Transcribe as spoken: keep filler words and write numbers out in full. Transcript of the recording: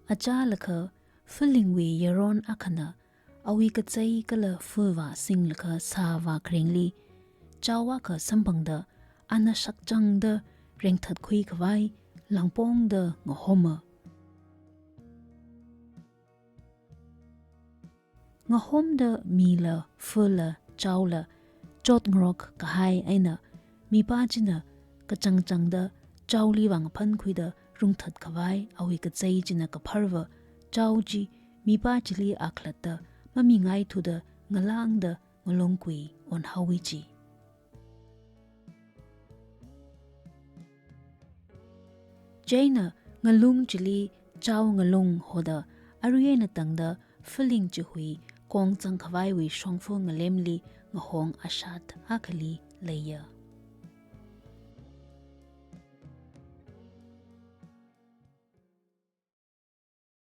Achālakha, filingwui yaron akhana awui kachei kala fuvā singlaga sāvā kharingli chao akha samphangda, ana shakchangda rengthatkhui khavai langpongda ngahoma. Ngahomda mila, fula, chaola chotngarok kahai eina, mipā china kachangchangda chaoli vāngaphankhuida rungthat khavai awui kachei china kapharva chao chi mipā chili akhalatta mamingaithuda ngalāngda ngalungkui onhaowa ji. Chieina ngalung chili chao ngalung hoda, arui eina tangda filing chihui kongchang khavaiwui shongfa ngalemli ngahong ashat akhali leiya.